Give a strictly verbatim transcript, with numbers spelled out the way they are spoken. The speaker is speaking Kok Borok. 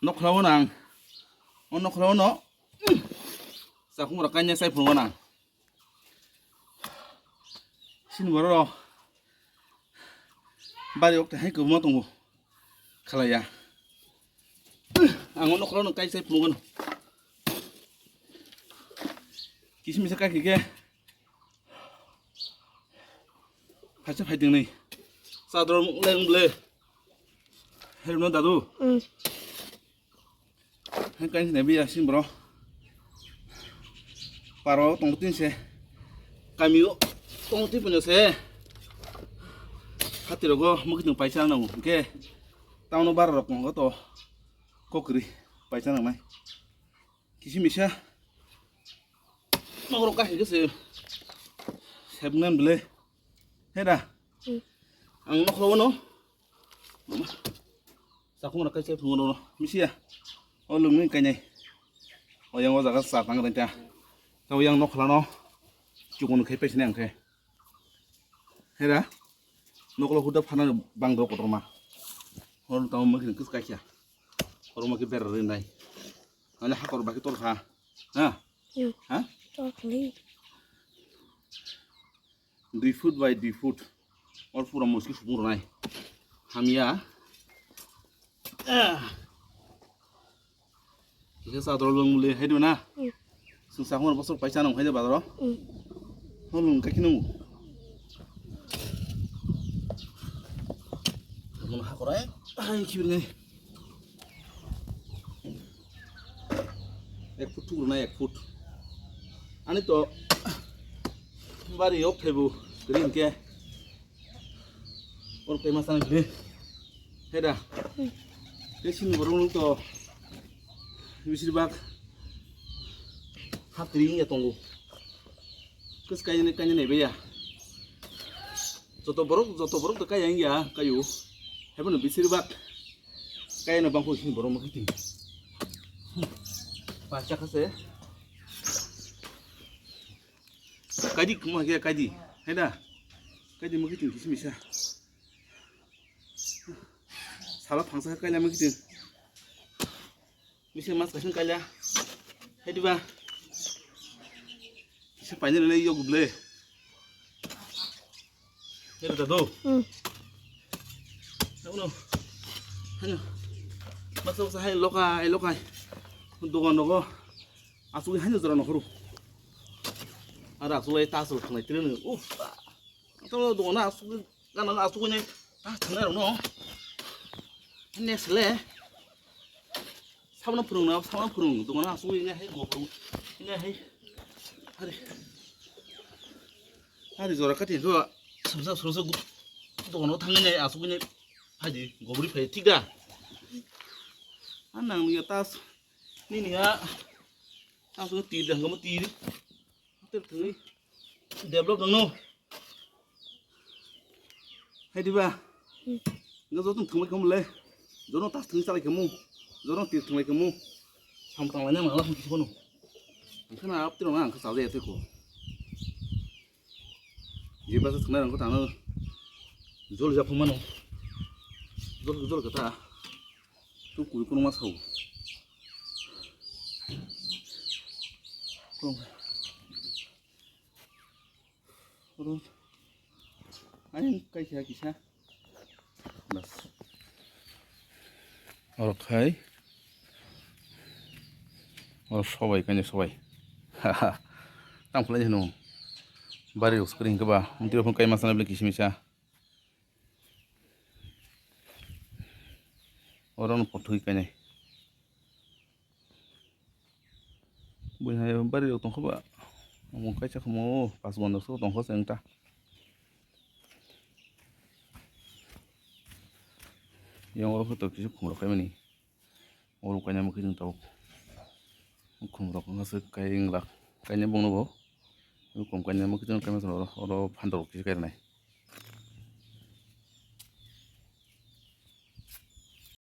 Nokhlao nang. O nokhlao no. Sakhung ra kanya sai phungo nang. Sini boro ro. Bari ok hai ko mo tongo. Khalaya. Ang o nokhlao no kai sai phungo no. Kisi misa kai ke. Phaisa phai ding nei. Sadro leng ble. Hello dadu. Mm. Hai kain sini biya sin bro. Paro tong tin se. Kamio tong tin punya se. Hati rogo mukit nung paisa nang. Oke. Taun bar rok nang to. Kokri paisa nang nai. Kisi misa. Nokro kahi kese. Sebngan bele. Heda. Hmm. Ang nokro no. Sakhung ra kaisa phungo no. Misia. O lungni kainai. O yang o jaga sa tang renta. Tau yang nokla no. Chukun khai pesne ang khai. Heda. Noklo huda phana bang do kotorma. Hor tau mukhin kus kaikya. Hor mukhi ber rinai. Ani hakor baki tor kha. Ha? Hmm. Ha? Tor khali. Dui foot by dui foot. Or pura muski subung ronai. Hamya. Ah. Kisa sa dol bang muli hai dona. Hmm. Sung sa hon bosok paisa nang hai de bazaro. Hmm. Hon lung kaki nung. Mun hakor ai. Ai kibir ngai. Ek foot thuk rwnai, ek foot. Ani to bari yok thaibu, kiri hinkhe. Oro khe ma sana kiri. Heda. Khe sini borok nung to bisir bak ha kiri ya tongo. Kus kaini kaini nai beya. Joto borok, joto borok to kaya ya, kayu. Hebono bisir bak. Kaya no bangko sini borok ma kiting. Pacha khase. Kaidi kuma ke kaidi. Heda. Kaidi ma kiting kisi misa. Sala phangsa kaila ma kiting. Misi mas kaising kaila. Hediba. Kisa paine le yo guble. Heda do. Hmm. Ano. Ano. Mas sa hai lokai, lokai. Dogan dogo. Asugwi haino jora nokhoro. Ara asugwi ta asuk thangnai tiri nung. Uff. Tamo dogan asugwi gana asugwi nai ta thangnai rokno. Nesle. Sabna phurung na, sabna phurung dogan asugwi nai hai go phurung. Nai hai. Hari. Hari jora kati ko. Sabsa sabsa dogan thangwi nai asugwi nai. Haji gobri phai thik da. An nang ni tas. Nini ha. Ang sung tir dang kamu tir. Tir thangwi develop nang no. Hai diba. Nga joto thangwi kamu le. Jono tas thangwi salai kamu. Jono tir thangwi kamu. Sam tang laina mangla hum kisi kono. Ang khana ap tiro na ang khasa de te ko. Jeba sa thangna rang ko tang. Jol ja phung mano. Jol jol kata. Tu kui kono ma sao. Kong. Oro. Ayang kai kha kisa. Bas. Oro khai. Oro sobai kanya sobai. Haha. Tang phalai hino. Bari rok skring ke ba. Mutiro phung kai masana beli kisi misa. Oro no pothwi kainai. Buini hai bari rok tongkha ba. Omo kaisa khumo pas bondo so tongkha se wngta. Yang oro khe to kisa khum rok khaimani. Oro kainai mukhe jeng tabuk. Khum rok wngkha se kai wnglak. Kainai bongno bo. Khum kainai mukhe jeng kaima oro phan rok kisa kai rwnai.